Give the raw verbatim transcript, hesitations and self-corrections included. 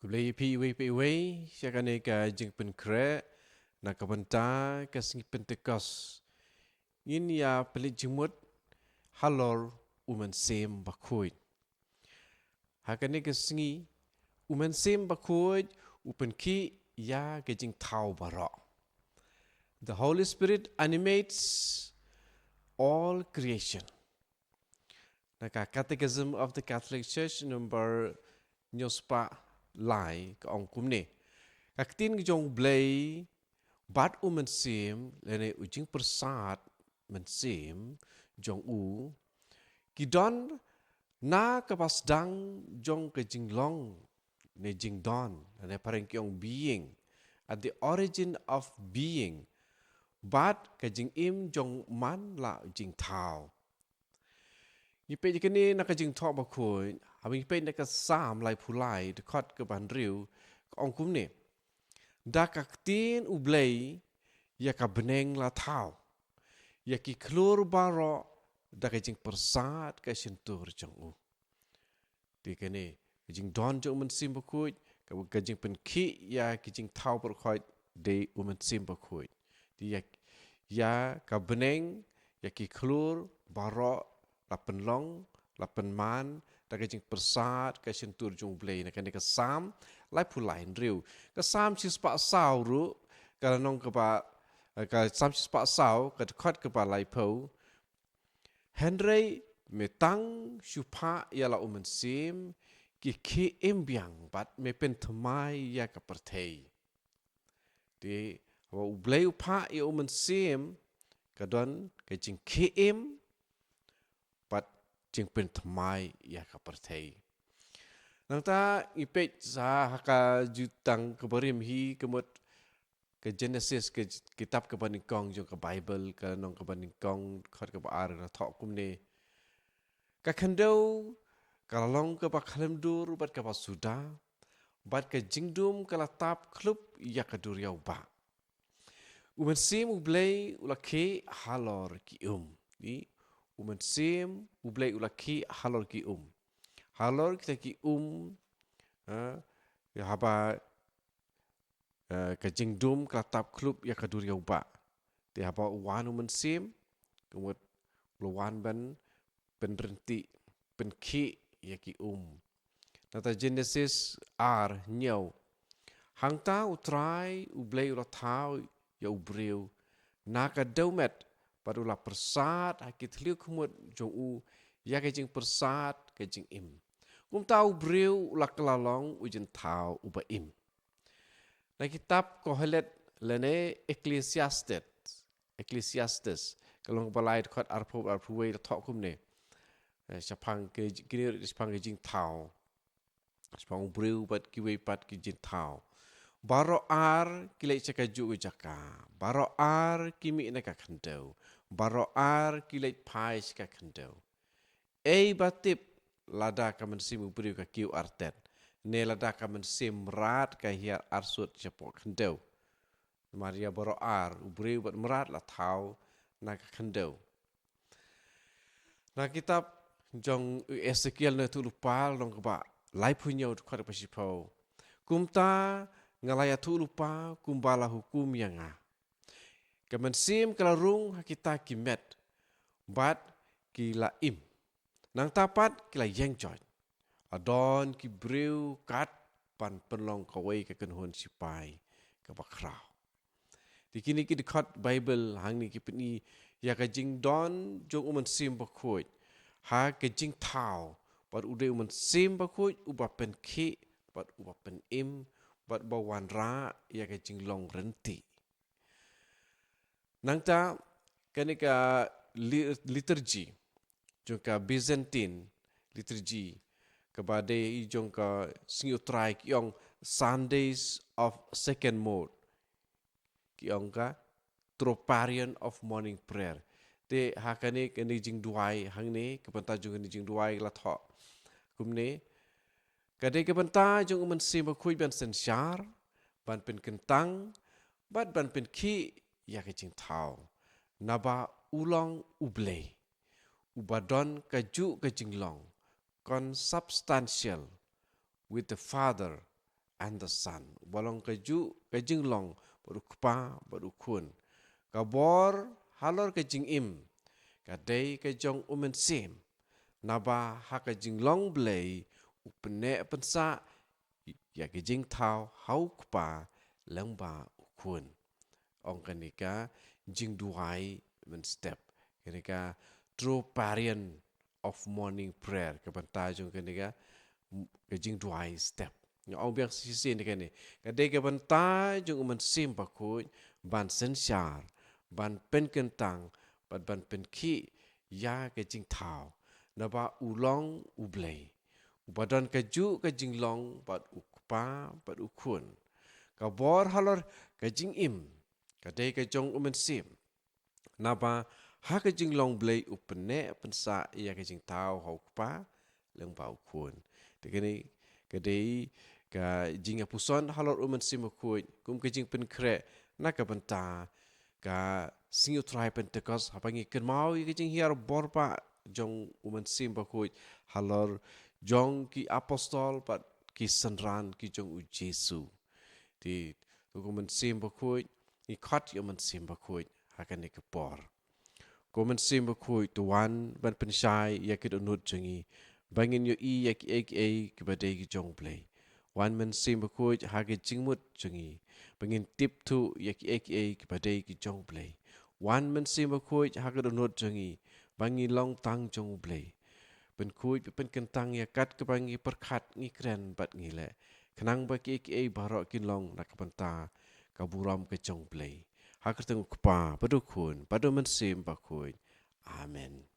Khublei ïa phi iwei pa iwei sha kane ka jingpynkhreh na ka bynta ka sngi Pentekost. Ngin ïa pynleit jingmut halor u Mynsiem Bakhuid. Ha kane ka sngi, u Mynsiem Bakhuid u pynkhih ïa ka jingthaw baroh. The Holy Spirit animates all creation. Na ka Catechism of the Catholic Church number hynñiew spah lai ka ong kumne: Ka ktien ka jong U Blei bad u Mynsiem, lane u jingpyrsad Mynsiem jong u, ki don na kaba sdang jong ka jinglong, ne jingdon, lane phareng ki ong being, at the origin of being, bad ka jingim jong man la jingthaw. Ngi peit ïa kane na ka Jingthoh Bakhuid, haba ngi peit na ka Salm laiphew lai, dkhot kaba hynriew, ka ong kumne: Da ka ktien U Blei ïa ka bneng la thaw, ïa ki khlur baroh da ka jingpyrsad ka shyntur jong u. Te kane, ka jingdon jong u Mynsiem Bakhuid, ka, ka jingpynkhih ïa ki jingthaw baroh khoit dei u Mynsiem Bakhuid. Te ïa, ïa ka bneng, ïa ki khlur baroh la pynlong, la pynman da ka jingpyrsad ka shyntur jong U Blei. Na kane ka Salm laiphew lai hynriew. Ka Salm shispah saw ruh, ka lynnong kaba, eh, ka Salm shispah saw, ka dkhot kaba laiphew: Hynrei me tang shu phah ïa la u Mynsiem, ki khie im biang, bad me pynthymmai ïa ka pyrthei. Te haba U Blei u phah ïa u Mynsiem, ka don ka jingkhie im bad jingpynthymmai ïa ka pyrthei. Nangta ngi peit sa ha ka Jutang kaba rim hi, ka mut ka Genesis, ka kitab kaba nyngkong jong ka Baibl, ka lynnong kaba nyngkong, dkhot kaba ar, la thoh kumne: Ka khyndew ka la long kaba khlem dur bad kaba suda, bad ka jingdum ka la tap khlub ïa ka duriaw bah. U Mynsiem U Blei u la khie halor ki um. Ni, u Mynsiem U Blei u la khie halor ki um. Halor kita ki um, ha, ïa haba, eh, ka jingdum ka la tap khlub ïa ka duriaw bah. Te haba u wan u Mynsiem, ka mut u la wan ban pynryntih, pynkhih ïa ki um. Nangta Genesis ar hynñiew: Hangta U Trai U Blei u la thaw ïa u briew na ka dewmet, bad u la pyrsad ha ki thliew khmut jong u ïa ka jingpyrsad ka jingim. Kumta u briew u la kylla long u jingthaw uba im. Na kitab Kohelet lane Ecclesiastes, Ecclesiastes, ka lynnong kaba lai, dkhot arphew, arphew wei, la thoh kumne: Eh, shaphang ki, kine, shaphang ki jingthaw, shaphang u briew bad kiwei pat ki jingthaw: Baroh ar ki leit sha kajuh ka jaka, baroh ar ki mih na ka khyndew, baroh ar ki leit phai sha ka khyndew. Ei ba tip lada ka mynsiem u briew ka kiew artet, ne lada ka mynsiem mrad ka hiar arsut shapoh khyndew? Namar ïa baroh ar, u briew bad mrad, la thaw na ka khyndew. Na kitab jong u Esekiel, nongïathuhlypa, lynnong kaba laiphew hynñiew, dkhot ba shiphew: Kumta nga la ïathuhlypa kumba la hukum ïa nga. Ka mynsiem ka la rung ha kita ki met, bad ki la im. Nangta pat ki la ïeng joit. La don ki briew kat ban pynlong kawei ka kynhun shipai kaba khraw. Te kine ki dkhot Baibl hangne ki pyni ïa ka jingdon jong u Mynsiem Bakhuid ha ka jingthaw, bad u dei u Mynsiem Bakhuid uba pynkhih, bad uba pynim, bad uba wanrah ïa ka jinglong ryntih. Nangta, kane ka li-, liturgy jong ka Byzantine liturgy, kaba dei jong ka Sngi U Trai, ki ong Sundays of Second Mode, ki ong ka Troparion of Morning Prayer. Te ha kane, kane jingduwai hangne, ka bynta jong kane jingduwai la thoh kumne: Ka dei ka bynta jong u Mynsiem Bakhuid ban synshar, ban pynkyntang, bad ban pynkhih ïa ka jingthaw. Naba u long U Blei, uba don kajuh ka jinglong, consubstantial with the Father and the Son. Uba long kajuh ka jinglong bad u Kpa bad u Khun. Ka bor halor ka jingim ka dei ka jong u Mynsiem. Naba ha ka jinglong Blei u pynneh pynsah ïa ka jingthaw ha u Kpa lyngba u Khun. Ong kane ka jingduwai mynstep. Kane ka Troparion of Morning Prayer. Ka bynta jong kane ka, ka jingduwai step. Nga ong biang shisien kane. Ka dei ka bynta jong u Mynsiem Bakhuid ban synshar, ban pynkyntang, bad ban pynkhih ïa ka jingthaw. Naba u long u Blei. Uba don kajuh ka jinglong bad u Kpa bad u Khun. Ka bor halor ka jingim ka dei ka jong u Mynsiem. Naba ha ka jinglong Blei u pynneh pynsah ïa ka jingthaw ha u Kpa lyngba u Khun. Te kane ka dei ka jingïapuson halor u Mynsiem Bakhuid kum ka jingpynkhreh na ka bynta ka Sngi U Trai Pentekost, haba ngi kynmaw ïa ka jinghiar bor ba jong u Mynsiem Bakhuid halor jong ki apostol bad ki synran ki jong u Jisu. Te to ko Mynsiem Bakhuid, ngi khot ïa u Mynsiem Bakhuid ha kane ka por. Ko Mynsiem Bakhuid, to wan ban pynshai ïa ki dohnud jong ngi, ba ngin ïohi ïa kiei kiei kiba dei ki jong u Blei. Wan Mynsiem Bakhuid ha ka jingmut jong ngi, ba ngin tip thuh ïa kiei kiei kiba dei ki jong u Blei. Wan Mynsiem Bakhuid ha ka dohnud jong ngi, ba ngi long tang jong u Blei. Pynkhuid, pynkyntang ïa kat kaba ngi pyrkhat, ngi kren bad ngi leh, khnang ba kiei kiei baroh kin long na ka bynta ka burom ka jong u Blei. Ha ka kyrteng u Kpa bad u Khun bad u Mynsiem Bakhuid. Amen.